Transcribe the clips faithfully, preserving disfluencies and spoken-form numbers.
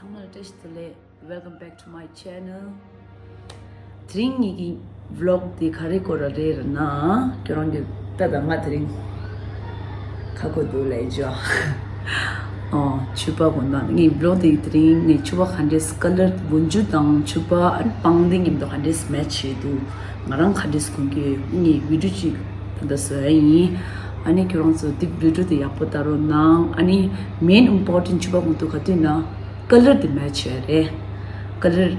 ཚང་མ་ལ་བཀྲ་ཤིས་བདེ་ལེགས། Welcome back to my channel. དེ་རིང་ངེད་ཀྱི་vlog དེ་ག་རེ་སྐོར་ར་རེད་ལབ་ན། ཁྱོད་རང་གི་ལྟ་དང་། ང་དེ་རིང་ཁ་ཁོ་འདུག་ལབ་ཅོ། ཨོ། ཕྱུ་པ་གོན་ན། ངའི་vlog དེ་དེ་རིང་ངས་ཕྱུ་པ་ག་འདྲས་colour། འོག་འཇུག་དང་ཕྱུ་པ་ཨ་ནི་པང་གདན་མཉམ་དུ་ག་འདྲས་match བྱེད་འདུག་ང་རང་ག་འདྲས་གོན་གྱི་ཡོད། ངས་video ཅིག་ད་ལྟ་བཟོ་ཡ་ཡིན། ཨ་ནི་ཁྱོད་རང་ཚོ་དེ་video དེ་ཡག་པོ་ལྟ་རོགས་གནང་། ཨ་ནི་main important ཕྱུ་པ་གོན་དུས་ག་དུས་ན་colour དེ་match བྱེད་ཡ་རེད། colour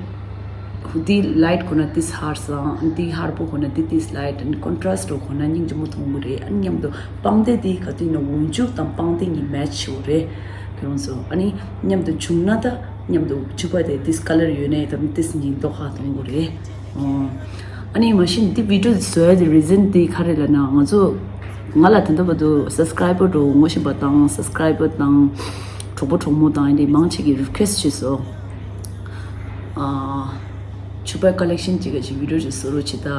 འདི་light གོན་ན་དེ་ཧར་སང་། འདི་ཧར་པོ་གོན་ན་དེ་དེ་light། ཨ་ནི་contrast འདྲ་གོན་ན་སྙིང་རྗེ་མོ་མཐོང་གི་རེད། ཨ་ནི་མཉམ་དུ་པང་གདན་དེ་ག་དུས་ན་འོག་འཇུག་དང་པང་གདན་གཉིས་match བྱེད་དགོས་རེད། ཁྱོད་རང་ཚོ་ཨ་ནི་མཉམ་དུ་བྱུང་ན་ད་མཉམ་དུ་ཕྱུ་པ་དེ་དེ་colour ཡོད་ནའི་ད་དེ་སྙིང་རྗེ་མཐོང་གི་རེད། ཨོ། ཨ་ནི་མ་གཞི་འདི་video བཟོ་ཡ་དེ་reason དེ་ག་རེ་ལབ་ན། ང་ཚོ་ང་ལ་ད་ལྟ་བར་དུ་subscriber འདྲ་ངོ་ཤེས་པ་དང་subscriber དང་གྲོགས་པོ་གྲོགས་མོ་དང་ཨ་ནི་མང་ཆེ་གིས་request བྱས་སོང་། ཨ། ཕྱུ་པའི་collection ཅིག་གི་ཅིག་video ཅིག་བཟོ་རོགས་བྱེད་ད།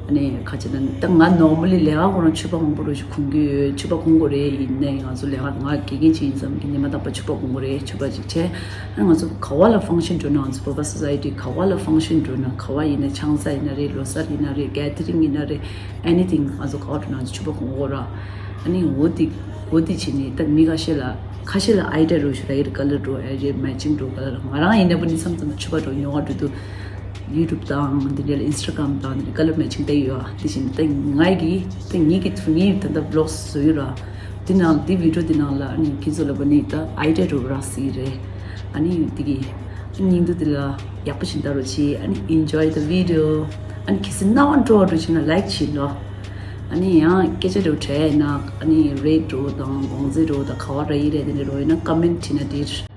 ཨ་ནི་ག་ཅི་ལབ་ན། ད་ང་normally ལས་ཀ་ཁོ་རང་ཕྱུ་པ་མང་པོ་འདྲ་ཅིག་གོན་གྱི་ཡོད། ཕྱུ་པ་གོན་དགོས་རེད། ཡིན་ནའི་ང་ཚོ་ལས་ཀ། ང་དགེ་རྒན་ཅིག་ཡིན་ཙང་གི་ཉི་མ་རྟག་པར་ཕྱུ་པ་གོན་དགོས་རེད། ཕྱུ་པ་ཅིག་བྱས། ཨ་ནི་ང་ཚོ་ག་བ་ལ་function འགྲོ་ན། ང་ཚོ་བོད་པ་society ག་བ་ལ་function འགྲོ་ན། ག་བ་ཡིན་ན། ཆང་ས་ཡིན་ན་རེད། ལོ་གསར་ཡིན་ན་རེད། gathering ཡིན་ན་རེད། anything ང་ཚོ་ག་བ་འགྲོ་ན་ང་ཚོ་ཕྱུ་པ་གོན་དགོས་ར། ཨ་ནི་འོ་དེ་འོ་དེ་བྱས་ནས་ད་མི་ཁ་ཤས་ལ་ཁ་ཤས་ལ་idea འདྲ་ཞིག་རག་གི་རེད། colour འདྲ་ཨེ་རེད། matching འདྲ་colour། ང་རང་ཡིན་ན་པ་ནི་མཚམས་མཚམས་ཕྱུ་པ་འདྲ་ཉོ་ག་འགྲོ་དུས་YouTube དང་དེ་འདྲ་ལ་Instagram དང་དེ་འདྲ་colour matching བལྟས་ཡོད། ཨ་དེ་བཞིན་ད་ངའི་གི་ད་ངེད་ཀྱི་ཐུགས་ངའི་ད་ལྟ་vlogs བཟོ་ཡོད་ར། དེ་ནང་དེ་video དེ་ནང་ལ་ཨ་ནི་ཁྱེད་ཚོ་ལ་པ་ནི་ད་idea འདྲ་རག་སྲིད་རེད། ཨ་ནི་དེ་གི་སྙིང་སྡུག་དེ་ལ་ཡག་པོ་ཞིག་ལྟ་རོགས་གྱིས། ཨ་ནི་enjoy the video། ཨ་ནི་གལ་སྲིད་སྣང་བ་སྤྲོ་བ་འདྲ་བྱུང་ན་like བྱེད་རོགས། ཨ་ནི་ཡང་སྐད་ཆ་འདྲ་དྲིས་ན། ཨ་ནི་rate འདྲ་དང་དགོངས་ཚུལ་འདྲ་དང་ག་བ་རག་གི་རེད། དེ་འདྲ་འདྲ་ཡིན་ན་comment བྱེད་ན་འགྲིག